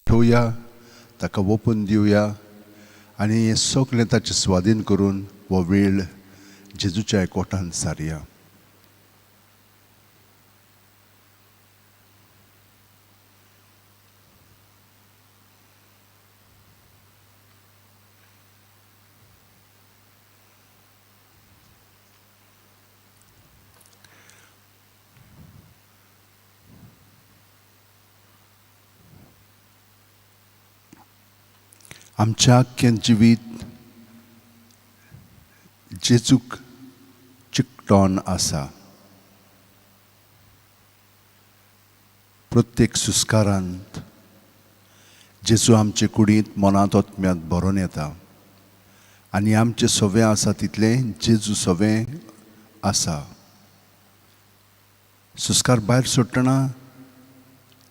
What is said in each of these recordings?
ठेवया, ताका ओपून दिवया आनी हें सगळें ताचे स्वाधीन करून हो वेळ जेजूच्या एकवटान सारया. आमच्या आख्खें जिवीत जेजूक चिकटोन आसा. प्रत्येक सुस्कारांत जेजू आमचे कुडींत मनांत ओतम्यांत भरोन येता आनी आमचें सवें आसा तितलें जेजू सवें आसा. सुस्कार भायर सोडटना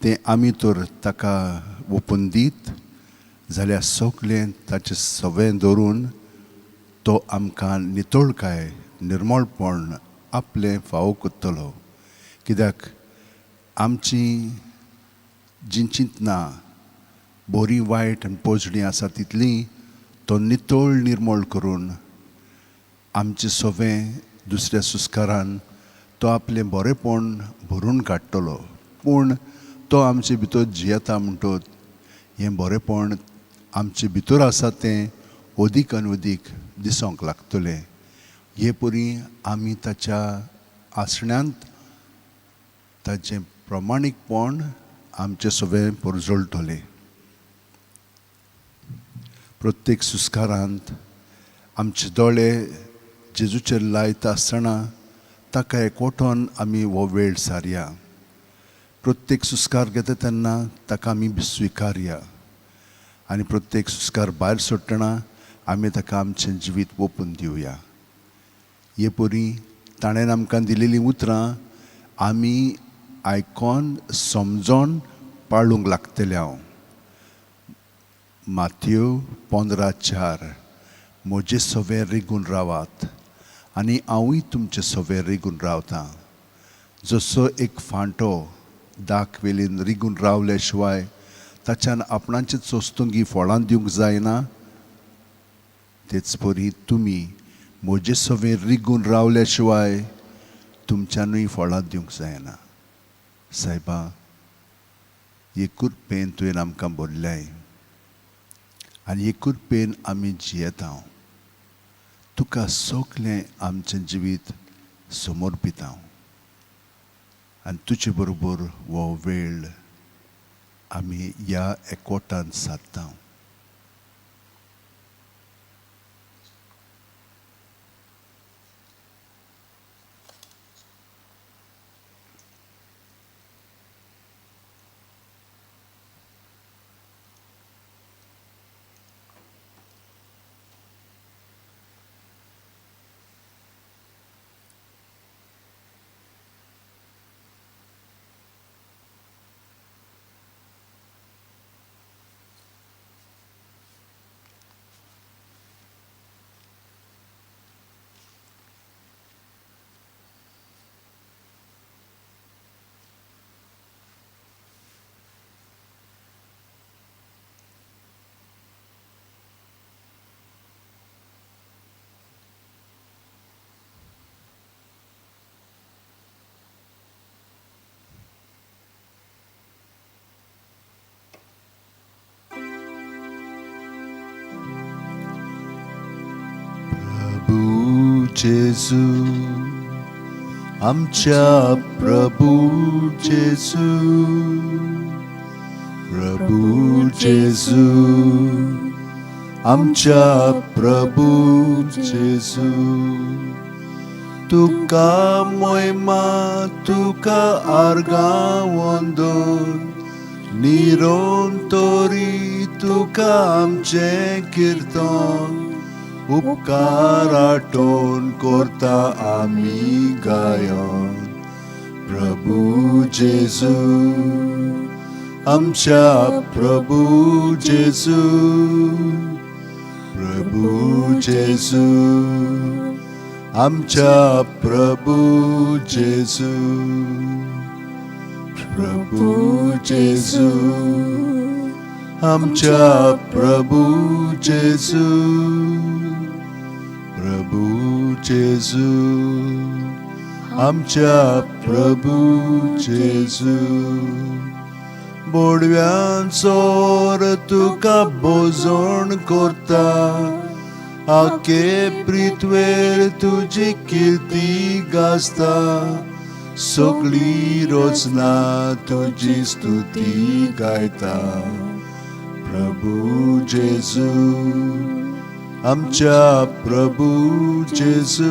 तें आमी तर ताका ओपून दीत जाल्यार सगळें ताचें सवें धरून तो आमकां नितळकाय निर्मळपण आपलें फावो करतलो. कित्याक आमची जीं चिंतनां बरीं वायट आनी पोजडीं आसा तितलीं तो नितळ निर्मळ करून आमचें सवें दुसऱ्या सुस्कारान तो आपलें बरेंपण भरून काडटलो. पूण तो आमचे भितर जियेता म्हणटत हें बरेंपण आमचे भितर आसा तें अदीक आनी अदीक दिसोंक लागतलें. हे परी आमी ताच्या आसण्यांत ताचें प्रमाणीकपण आमचें सगळें परजळटलें. प्रत्येक सुस्कारांत आमचे दोळे जेजूचेर लायता आसतना ताका एकवटोन आमी हो वेळ सारया. प्रत्येक सुस्कार घेता तेन्ना ताका आमी स्विकारया आनी प्रत्येक सुस्कार भायर सोडटना आमी ताका आमचें जिवीत ओपून दिवया. हे परी ताणें आमकां दिलेलीं उतरां आमी आयकोन समजोन पाळूंक लागतले. हांव मातयो 15:4 म्हजे सवें रिगून रावात आनी हांवूय तुमचे सवें रिगून रावतां. जसो एक फांटो दाक वेलीन रिगून रावले शिवाय ताच्यान आपणाचे चोस्तुंगी फळां दिवंक जायना, तेच परी तुमी म्हजे सवें रिगून रावल्या शिवाय तुमच्यानूय फळां दिवंक जायना. सायबा, हे कृपेन तुवें आमकां भरल्याय आनी हे कृपेन आमी जियेता. तुका सगळें आमचें जिवीत समर्पिता आनी तुजे बरोबर हो वेळ आमी ह्या एकवटान सारता. प्रभू जेजू आमच्या प्रभू जेजू, प्रभू जेजू आमच्या प्रभू जेजू, तुका मोयमा तुका आर्गां वंदन निरोन तोरी तुका आमचें किर्तन उपकार आठोवन करता आमी गायन. प्रभू जेजू आमच्या प्रभू जेजू, प्रभू जेजू आमच्या प्रभू जेजू, प्रभू जेजू आमच्या प्रभू जेजू, प्रभू जेजू, आमच्या प्रभू जेजू. बोडव्यांचोर तुका बोजोण करता, आखे पृथ्वेर तुजी किर्ती गाजता, सगळी रचना तुजी स्तुती गायता. प्रभू जेजू, आमच्या प्रभू जेजू,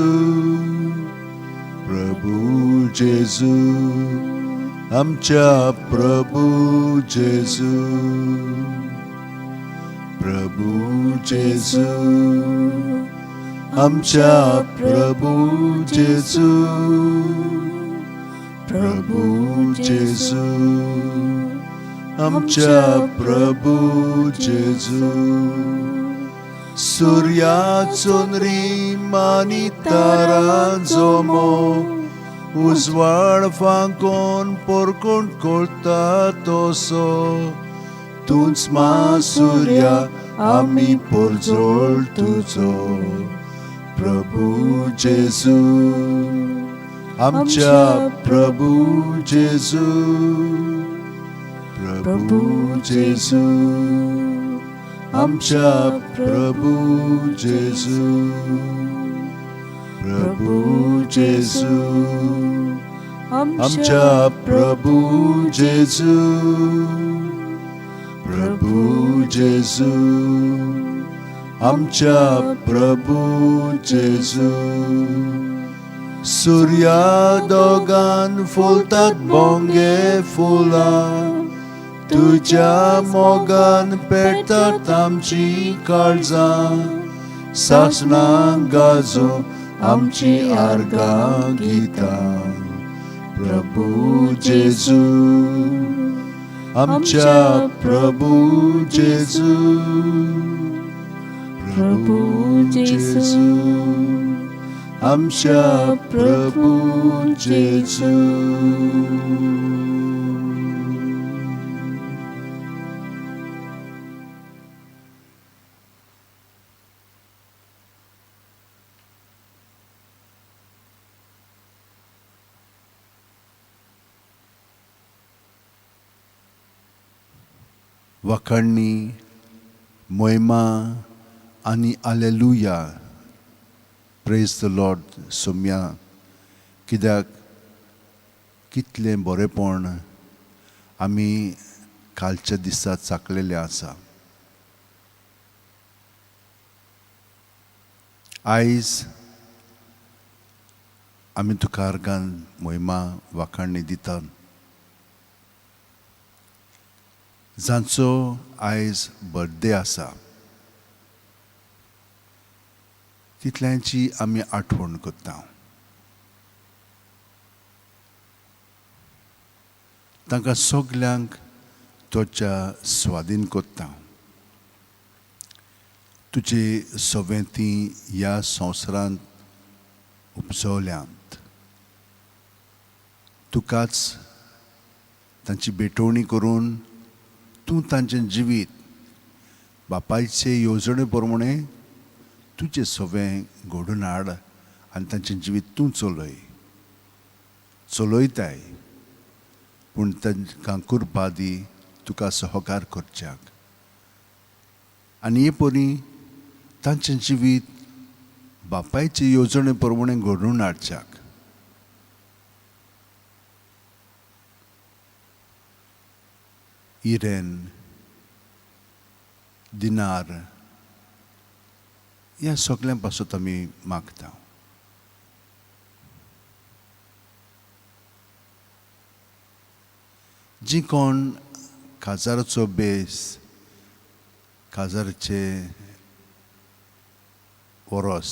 प्रभू जेजू, आमच्या प्रभू जेजू, प्रभू जेजू, आमच्या प्रभू जेजू, प्रभू जेजू, आमच्या प्रभू जेजू. सुर्या चंद्रीम आनी तारां जमो उजवाड फांकोन परकोण करता तसो, तूंच मा सुर्या आमी परजोळ तुजो. प्रभू जेजू, आमच्या प्रभू जेजू, प्रभू जेजू, आमच्या प्रभू जेजू, प्रभू जेजू, आमच्या प्रभू जेजू, प्रभू जेजू, आमच्या प्रभू जेजू. सुर्या दोगान फुलतात बोंगे फुलां, तुज्या मोगान पेटतात आमची काळजां, सासणां गाजो आमची आर्गां गितां. प्रभू जेजू, आमच्या प्रभू जेजू, प्रभू जेजू, आमच्या प्रभू जेजू. वाखाणणी, मोहिमा आनी आलेलुया, प्रेज the Lord सोम्या, कित्याक कितलें बरेंपण आमी कालच्या दिसा चाकलेलें आसा. आयज आमी तुका अर्गान मोहिमा वाखाणणी दितात, जांचो आयज बर्थडे आसा तितल्यांची आमी आठवण करता. तांकां सगल्यांक तुज्या स्वाधीन करता. तुजे सवें ती ह्या संवसारांत उपजवल्यांत, तुकाच तांची भेटवणी करून तूं तांचें जिवीत बापायचे येवजणे प्रमाणे तुजें सवें घडोवन हाड आनी तांचें जिवीत तूं चलय चलयताय, पूण तांकां कृपा दी तुका सहकार करच्याक आनी हे परी तांचें जिवीत बापायचे येवजणे प्रमाणे घडोवन हाडच्याक. इरेन, दिनार ह्या सगळ्यां पासत आमी मागता. जी कोण काजाराचो बेस, काजाराचे वरोस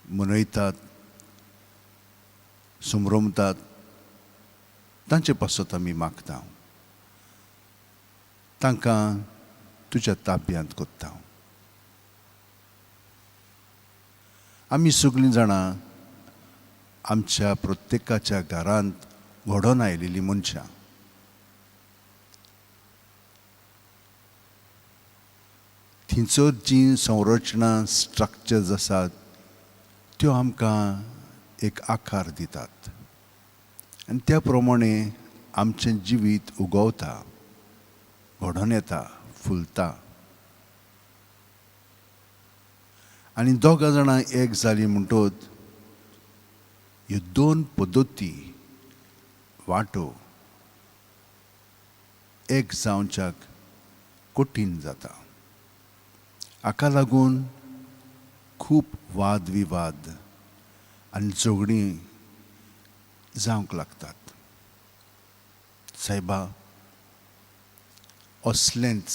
मनयतात, समरमतात, तांचे पासत आमी मागता. तांकां तुज्या ताब्यांत करता. आमी सगळीं जाणां आमच्या प्रत्येकाच्या घरांत घडोवन आयलेलीं मनशां, थंयसर जीं संरचना स्ट्रक्चर्स आसात त्यो आमकां एक आकार दितात आनी त्या प्रमाणे आमचें जिवीत उगवता, घडोवन येता, फुलता. आनी दोगां जाणां एक जालीं म्हणटत ह्यो दोन पद्दती वांटो एक जावच्याक कठीण जाता. हाका लागून खूब वादविवाद आनी झगडीं जावंक लागतात. सायबा, असलेंच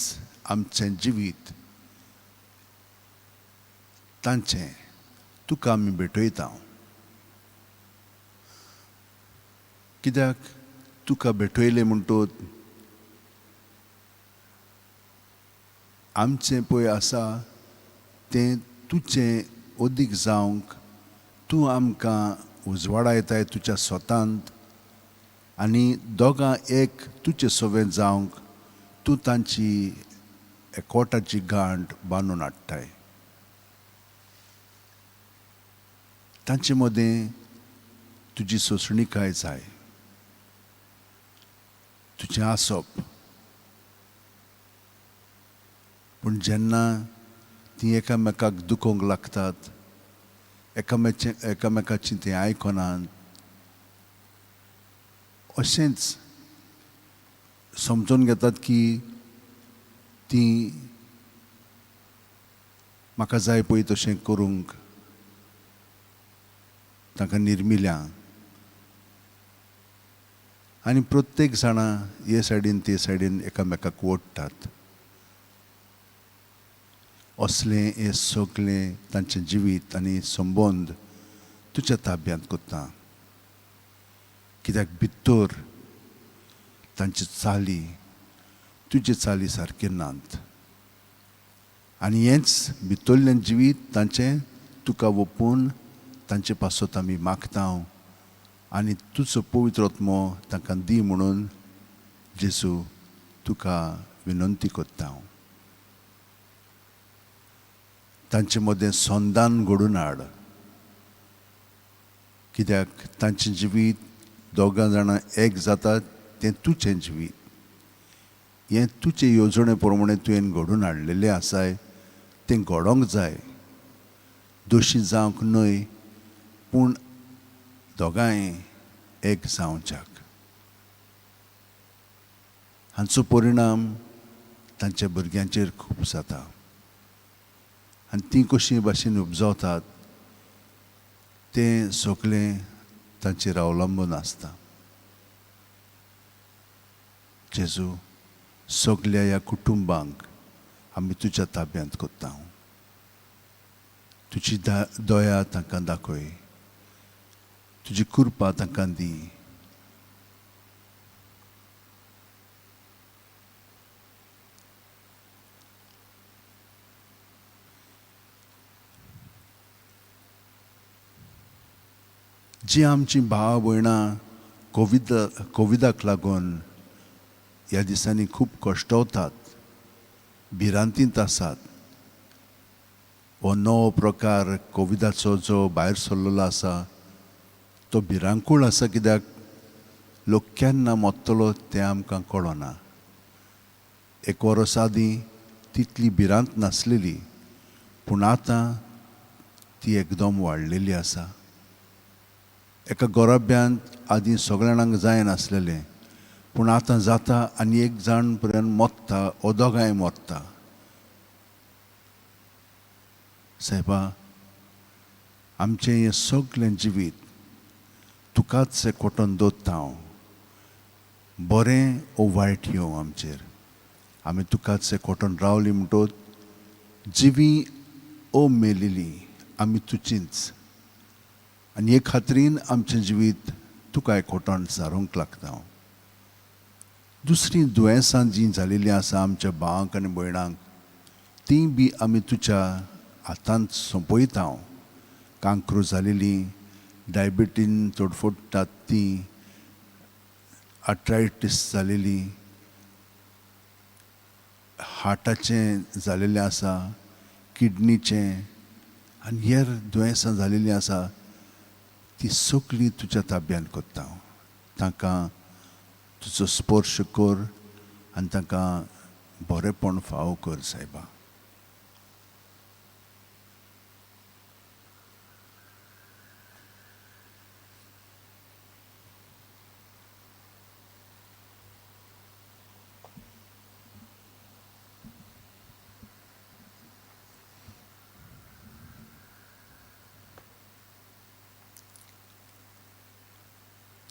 आमचें जिवीत तांचें तुका आमी भेटयता. कित्याक तुका भेटयलें म्हणटत आमचें पळय आसा तें तुजें अदीक जावंक तूं आमकां उजवाडायताय तुज्या स्वतांत आनी दोगां एक तुजे सवें जावंक तूं तांची एकवटाची गांठ बांदून हाडटाय. तांचे मदें तुजी सोंसणीकाय जाय, तुजें आसप. पूण जेन्ना तीं एकामेकाक दुखोवंक लागतात, एकामेकाची तीं आयकनात, अशेंच समजून घेतात की तीं म्हाका जाय पळय तशें करूंक तांकां निर्मिल्या. आनी प्रत्येक जाणां हे सायडीन ते सायडीन एकामेकाक ओडटात. असलें हें सगळें तांचें जिवीत आनी संबंद तुज्या ताब्यांत कोत्ता. कित्याक भितर तांची चाली तुजे चाली सारके नात आनी हेंच भितरलें जिवीत तांचें तुका ओपून तांचे पासत आमी मागता आनी तुजो पवित्र आत्मो तांकां दी म्हणून जेजू तुका विनंती करता. तांचे मदें संदान घडून हाड, कित्याक तांचें जिवीत दोगां जाणां एक जातात तें तुजें जिवीत. हें तुजे येवजणे प्रमाणे तुवें घडून हाडलेलें आसाय, तें घडोवंक जाय, दोशी जावंक न्हय, पूण दोगांय एक जावच्याक. हांचो परिणाम तांच्या भुरग्यांचेर खूब जाता आनी तीं कशी भाशेन उपजवतात तें सगळें तांचेर अवलंबून आसता. जेजू, सगल्या ह्या कुटुंबांक आमी तुज्या ताब्यांत कोत्ता. तुजी दया तांकां दाखय, तुजी कृपा तांकां दी. जी आमची भाव भयणां कोविदाक लागून ह्या दिसांनी खूब कश्टवतात, भिरांतींत आसात, हो नवो प्रकार कोविदाचो जो भायर सरलेलो आसा तो भिरांकूळ आसा. कित्याक लोक केन्ना मरतलो तें आमकां कळना. एक वर्स आदीं तितली भिरांत नासलेली, पूण आतां ती एकदम वाडलेली आसा. एका गोराब्यांत आदीं सगळ्या जाणांक जायनासलेलें, पूण आतां जाता आनी एक जाण पर्यंत मरता ओ दोगांय मरता. सायबा, आमचें हें सगळें जिवीत तुकाच एकवटून दवरता हांव. बरें ओ वायट येवं आमचेर, आमी तुकाच एकवटून रावली म्हणटत जिवी ओ मेलेली आमी तुजीच आनी हे खात्रीन आमचें जिवीत तुका एकवटून सारूंक लागता हांव. दुसरीं दुयेंसां जीं जालेलीं आसा आमच्या भावांक आनी भयणांक तीं बी आमी तुज्या हातांत सोंपयता हांव. कांक्रू जालेलीं, डायबिटीन तडफडटात तीं, आर्थरायटीस जालेलीं, हार्टाचें जालेलें आसा, किडनीचें आनी हेर दुयेंसां जालेलीं आसा, ती सगळीं तुज्या ताब्यान करता. तांकां तुजो स्पर्श कर आनी तांकां बरेंपण फावो कर सायबा.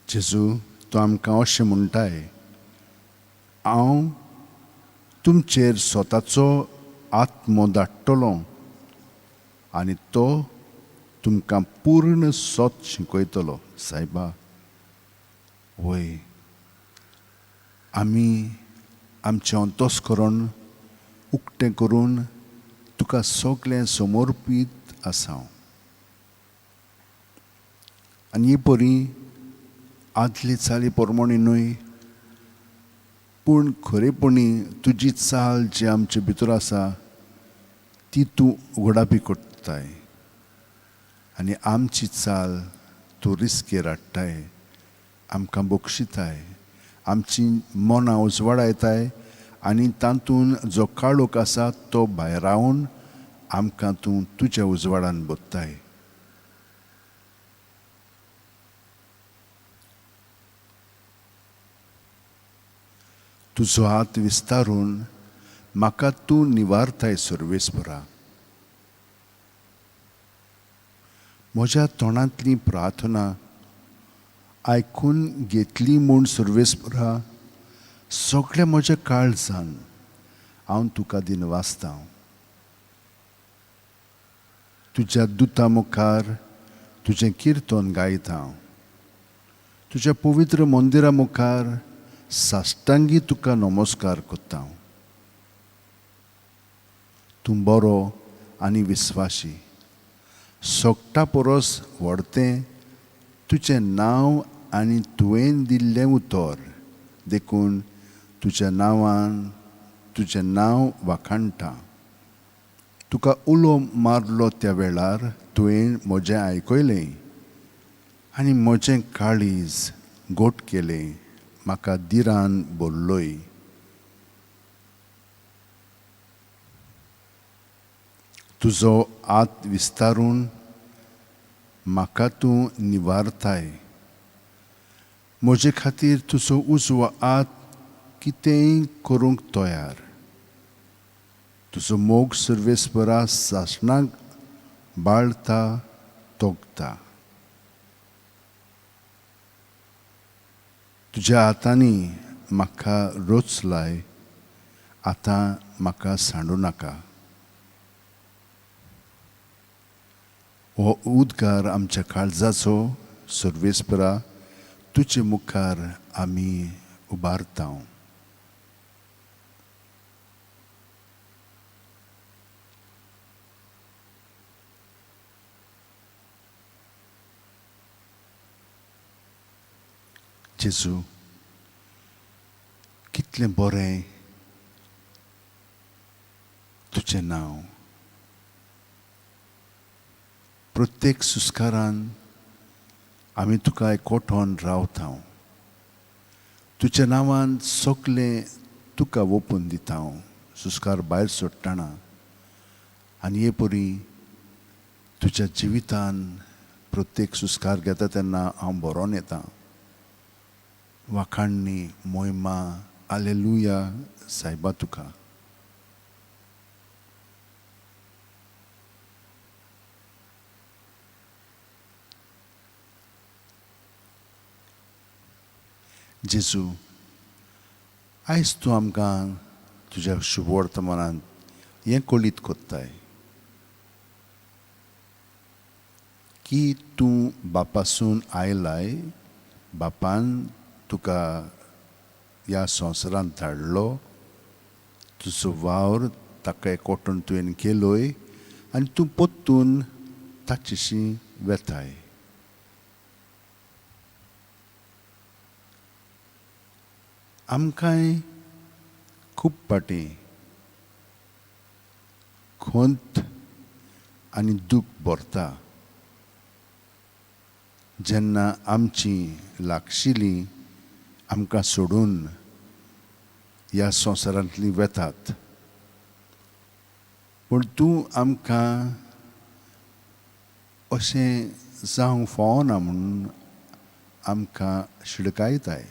जेजू तूं आमकां अशें म्हणटाय, हांव तुमचेर स्वताचो आत्मो धाडटलो आनी तो तुमकां पूर्ण सत शिकयतलो. सायबा, वय आमी आमचें अंतस्करण उक्तें करून तुका सगळें समर्पीत आसा आनी ही परी आदली चाली परमणी न्हय, पूण खरेपणी तुजी चाल जी आमचे भितर आसा ती तूं उगडापी करताय आनी आमची चाल तूं रिस्केर हाडटाय, आमकां बक्षिताय, आमची मनां उजवाडायताय आनी तातूंत जो काळोख आसा तो भायरावन आमकां तूं तुज्या उजवाडान बदताय. तुजो हात विस्तारून म्हाका तूं निवारताय सर्वेस्परा. म्हज्या तोंडांतली प्रार्थना आयकून घेतली म्हूण सर्वेस्परा सगळ्या म्हज्या काळजान हांव तुका दिनवासता. तुज्या दुता मुखार तुजें किर्तन गायता, तुज्या पवित्र मंदिरा मुखार साश्टांगी तुका नमस्कार करता. तूं बरो आनी विस्वाशी, सगटा परस व्हडतें तुजें नांव आनी तुवें दिल्लें उतर, देखून तुज्या नांवान तुजें नांव वाखाणटा. तुका उलो मारलो त्या वेळार तुवें म्हजें आयकयलें आनी म्हजें काळीज गोट केलें, म्हाका दिरान बोल्लोय. तुजो हात विस्तारून म्हाका तूं निवारताय, म्हजे खातीर तुजो उजवो हात कितेंय करूंक तयार. तुजो मोग सर्वेस्परा सासणाक बाळता तोगता. तुज्या हातांनी म्हाका रचलाय, आतां म्हाका सांडू नाका. हो उद्गार आमच्या काळजाचो सर्वेस्परा तुजे मुखार आमी उबारता. जेजू, कितलें बरें तुजें नांव. प्रत्येक सुस्कारान आमी तुका एकवटोन रावता. तुज्या नांवान सगलें तुका ओपून दिता, सुस्कार भायर सोडटना आनी हे परी तुज्या जिवितान प्रत्येक सुस्कार घेता तेन्ना हांव बरोवन येता. वाखाणणी मोहिमा आलेलुया सायबा तुका. जेजू, आयज तूं आमकां तुज्या शुभवर्तमानांत हें कळीत कोत्ताय की तूं बापासून आयलाय, बापान तुका ह्या संवसारांत धाडलो, तुजो वावर ताका एकवटून तुवें केलोय आनी तूं परतून ताचेशी वेताय. आमकांय खूब फाटीं खंत आनी दूख भरता जेन्ना आमची लागशिल्लीं आमकां सोडून ह्या संवसारांतलीं वेतात. पूण तूं आमकां अशें जावंक फावना म्हणून आमकां शिडकायताय.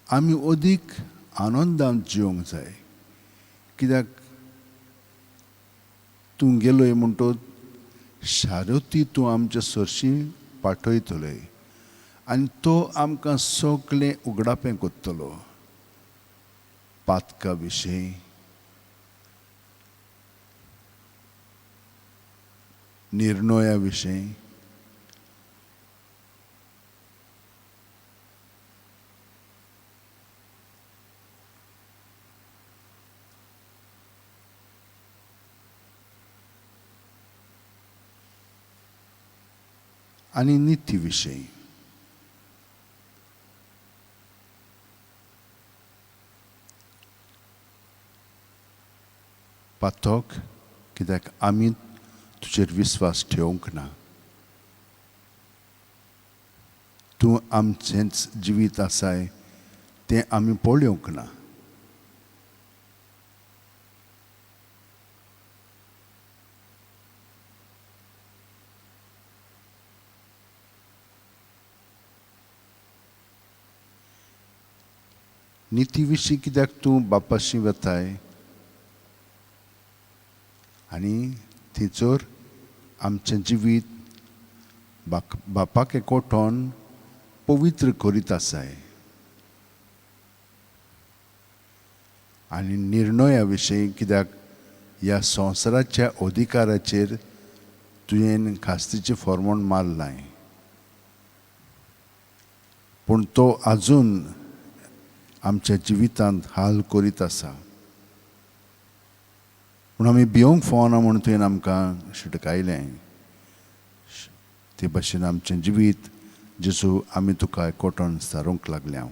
आमी अदीक आनंदान जिवंक जाय, कित्याक तूं गेलोय म्हणटच शारती तूं आमचे सरशी पाठयतलोय आनी तो आमकां सगळें उगडापें करतलो पातका विशीं, निर्णया विशीं, आनी निती विशीं. पातक कित्याक आमी तुजेर विस्वास ठेवंक ना. तूं आमचेंच जिवीत आसाय तें आमी पळोवंक ना. निती विशीं कित्याक तूं बापाशी वेताय आनी थंयसर आमचें जिवीत बापाक एकवटोन पवित्र करीत आसाय आनी निर्णया विशीं कित्याक ह्या संवसाराच्या अधिकाराचेर तुवें खास्तीचें फॉर्मोण मारलाय, पूण तो आजून आमच्या जिवितांत हाल करीत आसा. पूण आमी भिवंक फावना म्हूण तुवें आमकां शिटकायलें. ते भाशेन आमचें जिवीत जेजू आमी तुका एकवटोन सारूंक लागल्या.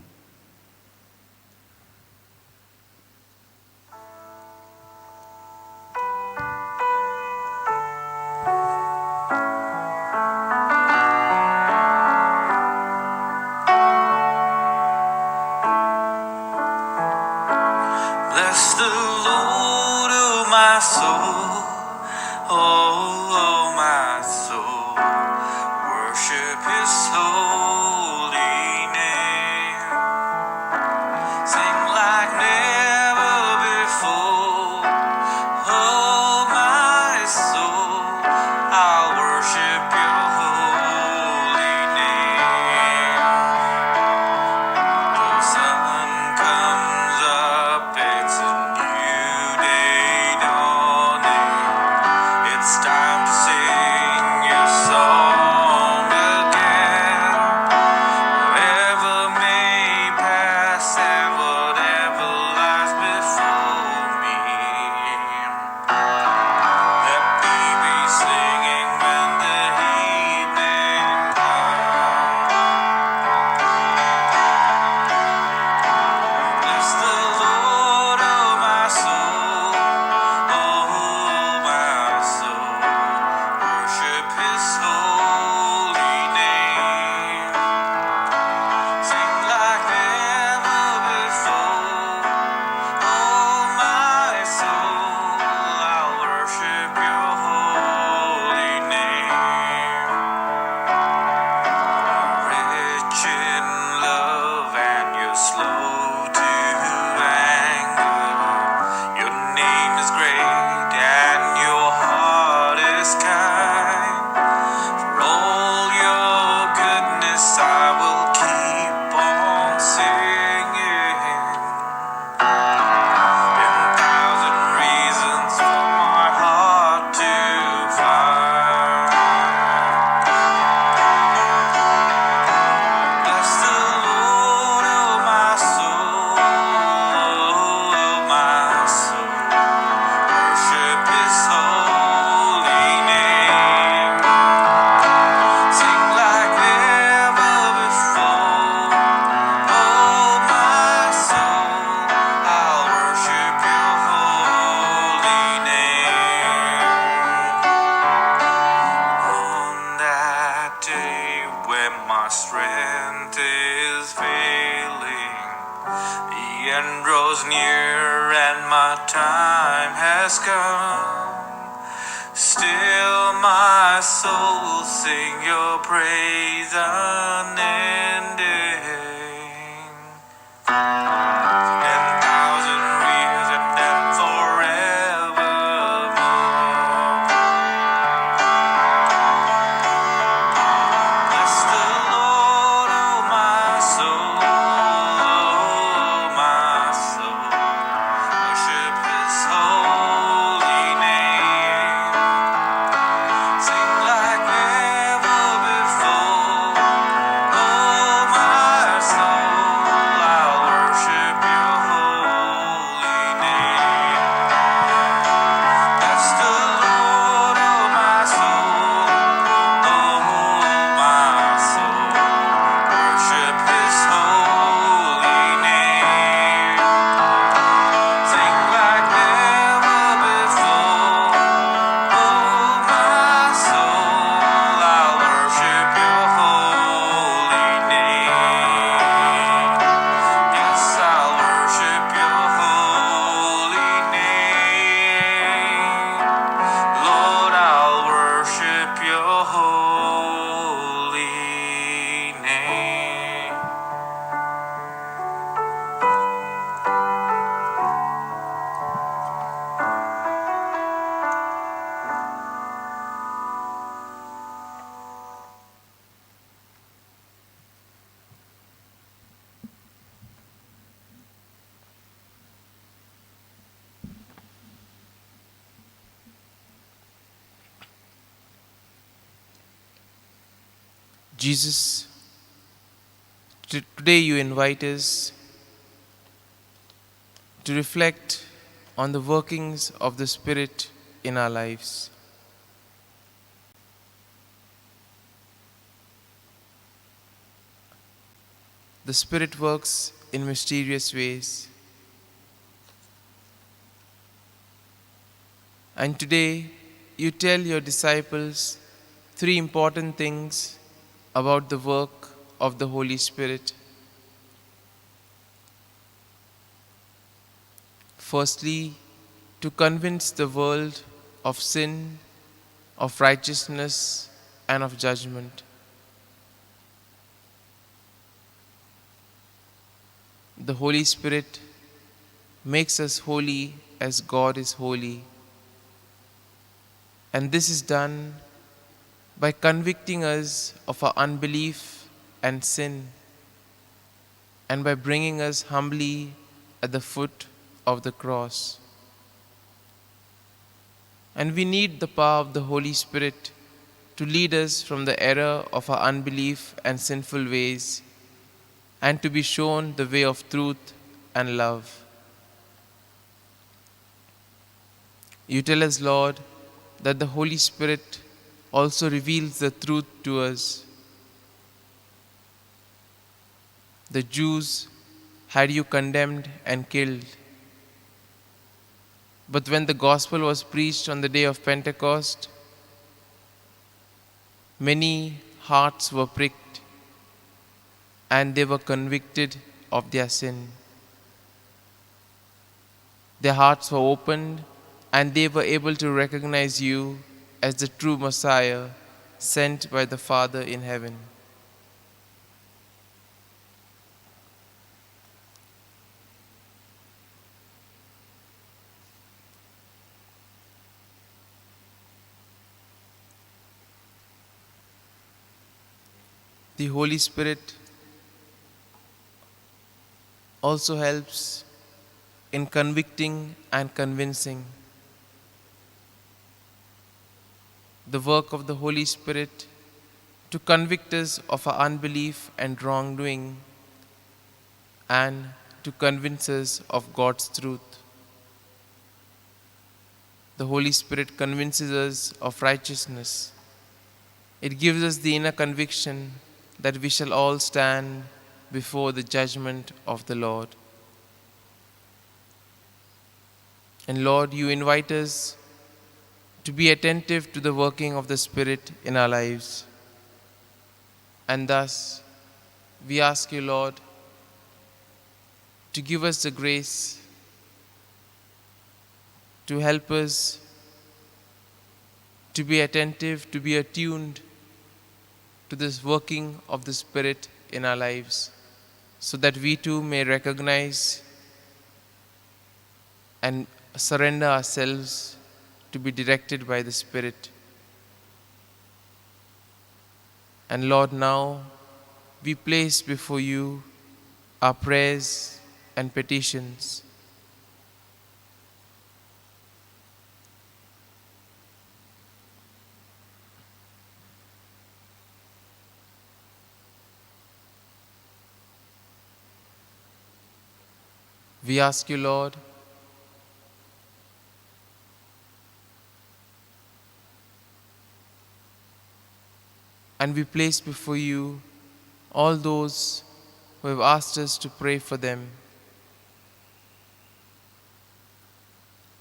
Bless the Lord, oh my soul, oh my soul, worship His holy name. Sing like never before, oh my soul, I'll worship Your holy name. The sun comes up, it's a new day dawning. It's near and my time has come, still my soul will sing your praise unending. 10,000 years and then forevermore. Bless the Lord, oh my soul, oh my soul. Worship His holy name. Sing like never before. Oh my soul, I'll worship your holy name. Bless the Lord, oh my soul, oh my soul. Worship His holy name. Sing like never before. Oh my soul, I'll worship your holy name. Yes, I'll worship your holy name. Lord, I'll worship your holy name. Jesus, today you invite us to reflect on the workings of the Spirit in our lives. The Spirit works in mysterious ways. And today you tell your disciples three important things about the work of the Holy Spirit. Firstly, to convince the world of sin, of righteousness, and of judgment. The Holy Spirit makes us holy as God is holy. And this is done by convicting us of our unbelief and sin, and by bringing us humbly at the foot of the cross. And we need the power of the Holy Spirit to lead us from the error of our unbelief and sinful ways, and to be shown the way of truth and love. You tell us, Lord, that the Holy Spirit also reveals the truth to us. The Jews had you condemned and killed. But when the gospel was preached on the day of Pentecost, many hearts were pricked and they were convicted of their sin. Their hearts were opened and they were able to recognize you as the true Messiah sent by the Father in heaven. The Holy Spirit also helps in convicting and convincing. The work of the Holy Spirit to convict us of our unbelief and wrongdoing, and to convince us of God's truth. The Holy Spirit convinces us of righteousness. It gives us the inner conviction that we shall all stand before the judgment of the Lord. And Lord, you invite us to be attentive to the working of the Spirit in our lives. And thus, we ask you, Lord, to give us the grace to help us to be attentive, to be attuned to this working of the Spirit in our lives, so that we too may recognize and surrender ourselves to be directed by the Spirit. And Lord, now we place before you our prayers and petitions. We ask you, Lord, and we place before you all those who have asked us to pray for them.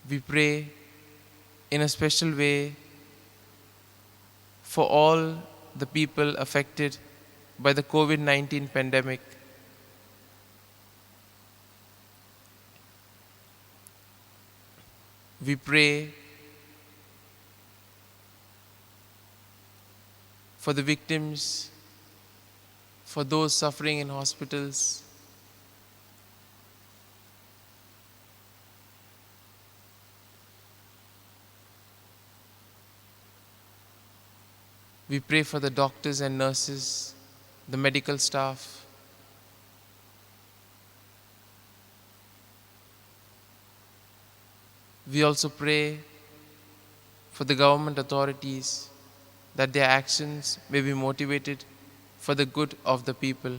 We pray in a special way for all the people affected by the COVID-19 pandemic. We pray for the victims, for those suffering in hospitals. We pray for the doctors and nurses, the medical staff. We also pray for the government authorities that their actions may be motivated for the good of the people.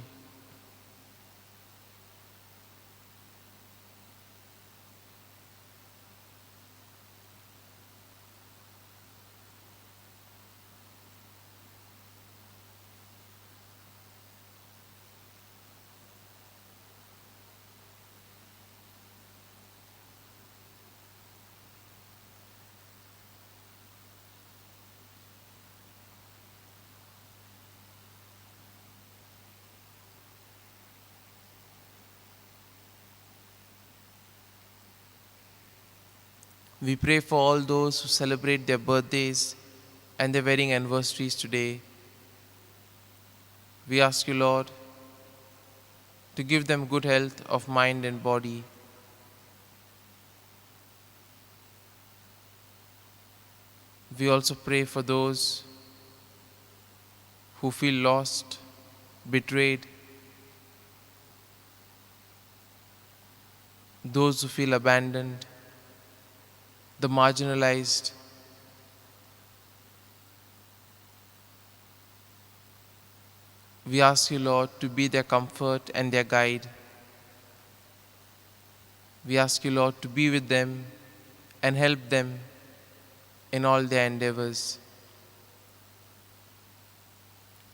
We pray for all those who celebrate their birthdays and their wedding anniversaries today. We ask you, Lord, to give them good health of mind and body. We also pray for those who feel lost, betrayed, those who feel abandoned, the marginalized. We ask you, Lord, to be their comfort and their guide. We ask you, Lord, to be with them and help them in all their endeavors.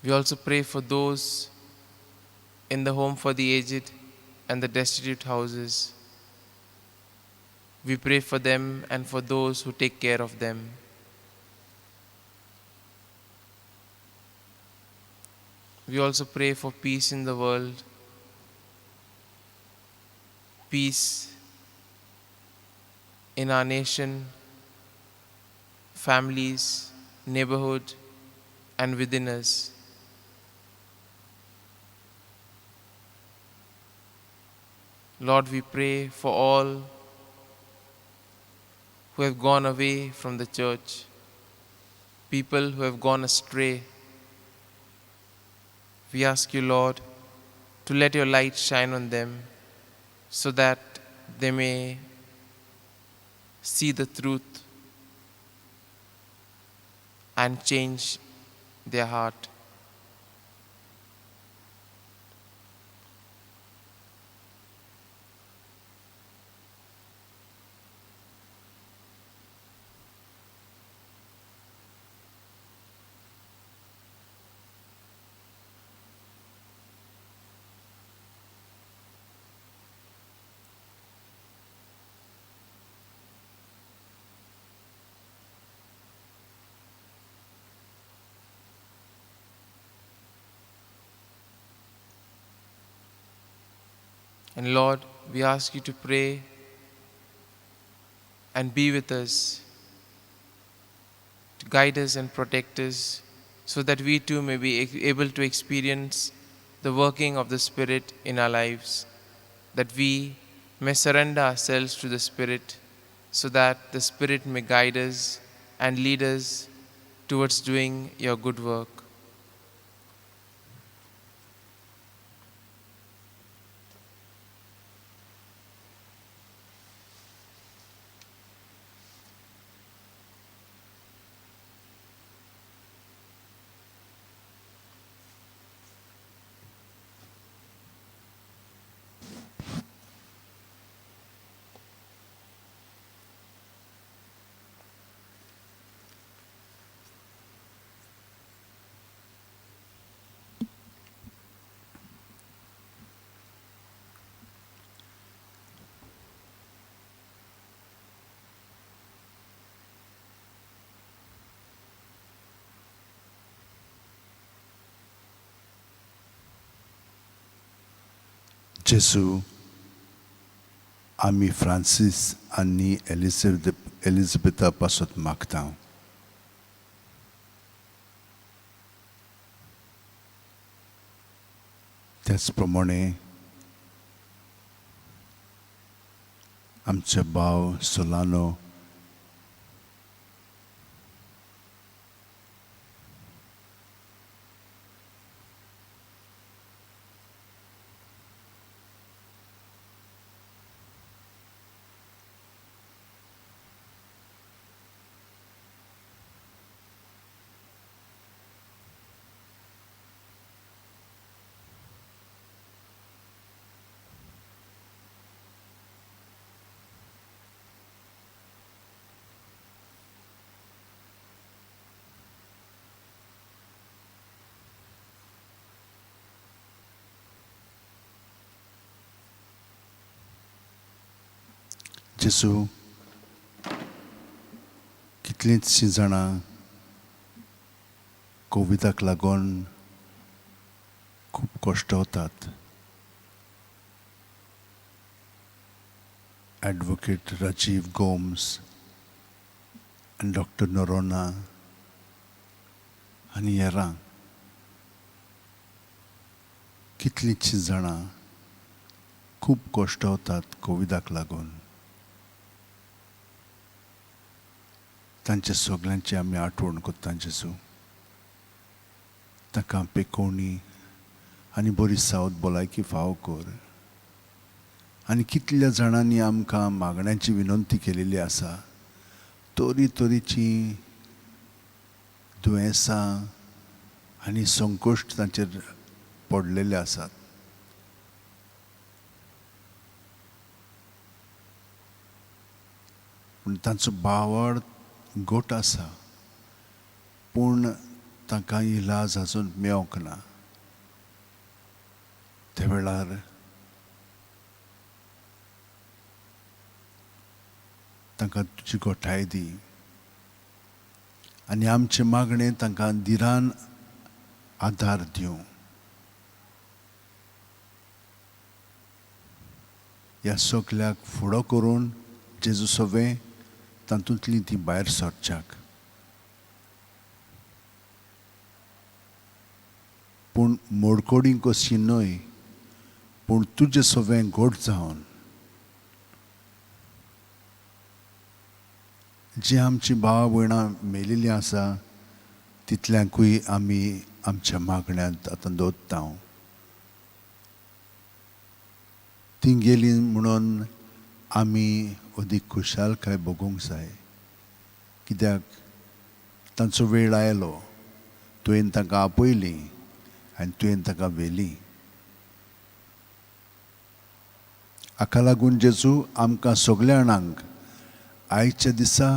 We also pray for those in the home for the aged and the destitute houses. We pray for them and for those who take care of them. We also pray for peace in the world, peace in our nation, families, neighborhood, and within us. Lord, we pray for all who have gone away from the church, people who have gone astray. We ask you, Lord, to let your light shine on them so that they may see the truth and change their heart. And Lord, we ask you to pray and be with us, to guide us and protect us, so that we too may be able to experience the working of the Spirit in our lives, that we may surrender ourselves to the Spirit, so that the Spirit may guide us and lead us towards doing your good work. जेजू, आमी Francis आनी एलिझाबेथा पासत मागता. त्याच प्रमाणे आमचे भाव solano जेजू, कितलींचशीं जाणां कोविडाक लागून खूब कश्ट वतात. एडवोकेट राजीव गोम्स आनी डॉक्टर नोरोना आनी हेरां कितलींचशीं जाणां खूब कश्ट वतात कोविडाक लागून. तांच्या सगल्यांची आमी आठवण करता जेजू. तांकां पेकोवणी आनी बरी सावत भलायकी फावो कर. आनी कितल्या जाणांनी आमकां मागण्यांची विनंती केलेली आसा, तरी तरेचीं दुयेंसां आनी संकश्ट तांचेर पडलेले आसात. पूण तांचो बावड गोट आसा, पूण तांकां इलाज आजून मेळोंक ना. त्या वेळार तांकां तुजी गोठाय दी आनी आमचें मागणें तांकां धिरान आदार दिवं. ह्या सगल्याक फुडो करून जेजू सवें तातूंतली ती भायर सरच्याक. पूण मोडकोडी कशी न्हय, पूण तुजें सवें घट जावन जी आमची भाव भयणां मेलिल्लीं आसा तितल्यांकूय आमी आमच्या मागण्यांत आतां दवरता. तीं गेलीं म्हणून आमी अदीक खुशालकाय भोगूंक जाय, कित्याक तांचो वेळ आयलो. तुवें तांकां आपयलीं आनी तुवें तांकां व्हेलीं. हाका लागून जेजू आमकां सगल्या जाणांक आयच्या दिसा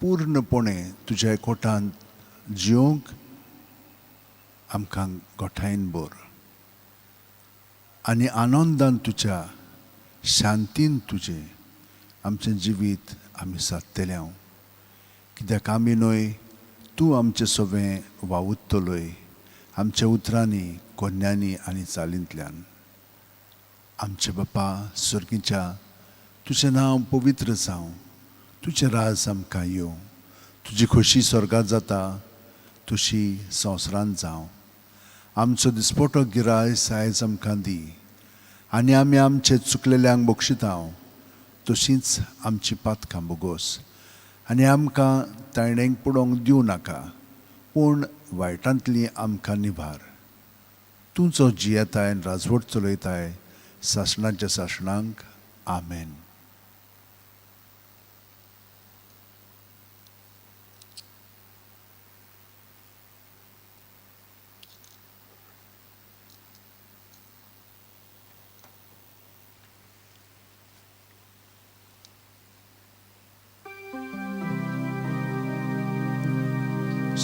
पूर्णपणे तुज्या एकवटांत जिवंक आमकां गोठायन भर आनी आनंदान तुज्या शांतीन तुजें आमचें जिवीत आमी सादतले. हांव कित्याक आमी न्हय, तूं आमचें सवें वावुरतलोय आमच्या उतरांनी, कोन्यांनी आनी चालींतल्यान. आमचे बापा सर्गीच्या, तुजें नांव पवित्र जावं, तुजें राज आमकां येवं, तुजी खोशी स्वर्गात जाता तशी संवसारांत जावं। आमचो दिसपटो गिरायस आयज आमकां दी आनी आमी आमचे चुकलेल्यांक बक्षितांव तशींच आमची पातकां बोगोस आनी आमकां तायणेंक पडोवंक दिवं नाका, पूण वायटांतली आमकां निभार। तूं जो जियेताय आनी राजवट चलयताय सासणाच्या सासणांक, आमेन।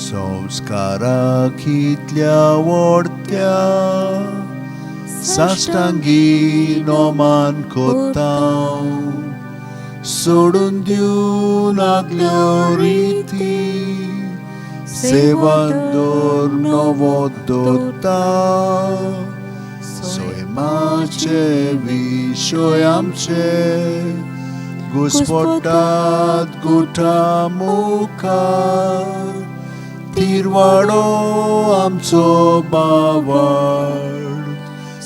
संस्कारा कितल्या वोडत्या साश्टांगी नोमान कोतांव, सोडून दिवं नागल्यो रिती, सेवा दवर नवो दोता। सैमाचे विशय आमचे घुस्पटात गुठा मुखार, तिरवाडो आमचो बावड,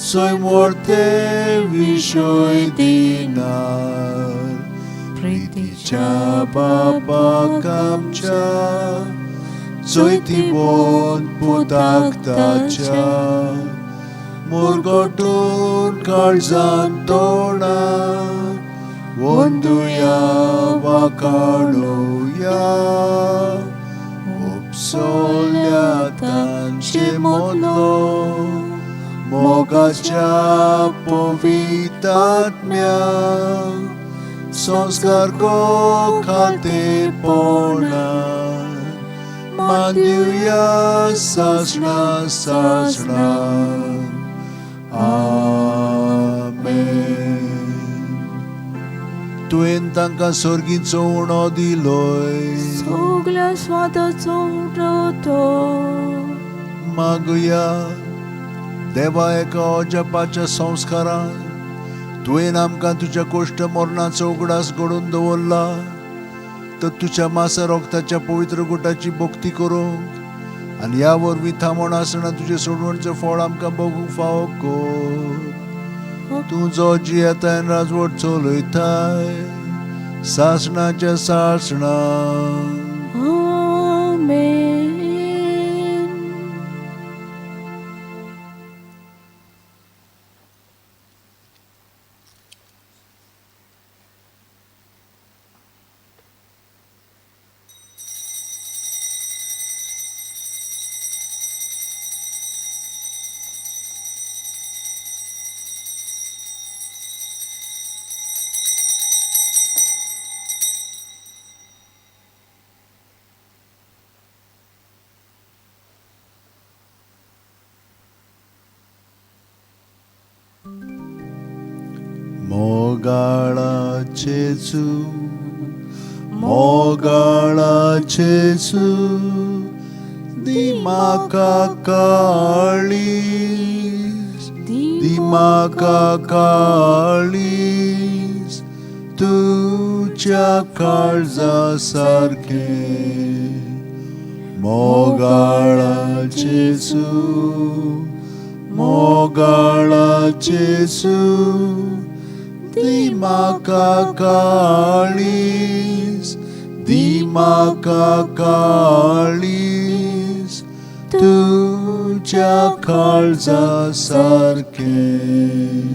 सैमवर्ते विशय दिनार। प्रितीच्या बाबाक आमच्या चोयती बोन पुताक ताच्या, मुरगटून काळजान तोंडा वंदुया वाकाणुया। उपसोल्या तांचे मोदलो मोगाच्या पवितात्म्या, संस्कार गो खातेपणा मानदिवया सासणा सासणा, आमेन। तुवें तांकां सर्गीचो उणो दिलोय, सगल्या स्वादाचो उणो तो। मागुया देवा एका अजपाच्या संस्कारान तुवें आमकां तुज्या कोश्ट मरणाचो उगडास घडोवन दवरला, तर तुज्या मासा रोगताच्या पवित्र गुटाची भक्ती करूंक आनी ह्या वरवीं थांबोण आसना तुजें सोडवणचें फळ आमकां बगूंक फावो कर। तूं जो जियेताय राजवट चलयताय सासणाच्या सासणाक, आमेन। मोगाळा जेजू, मोगाळा जेजू, दी म्हाका काळीज, दी म्हाका काळीज, तुज्या काळजा सारकें। मोगाळा जेजू, मोगाळा जेजू, दी म्हाका काळीज, दी म्हाका काळीज, तुज्या काळजा सारकें।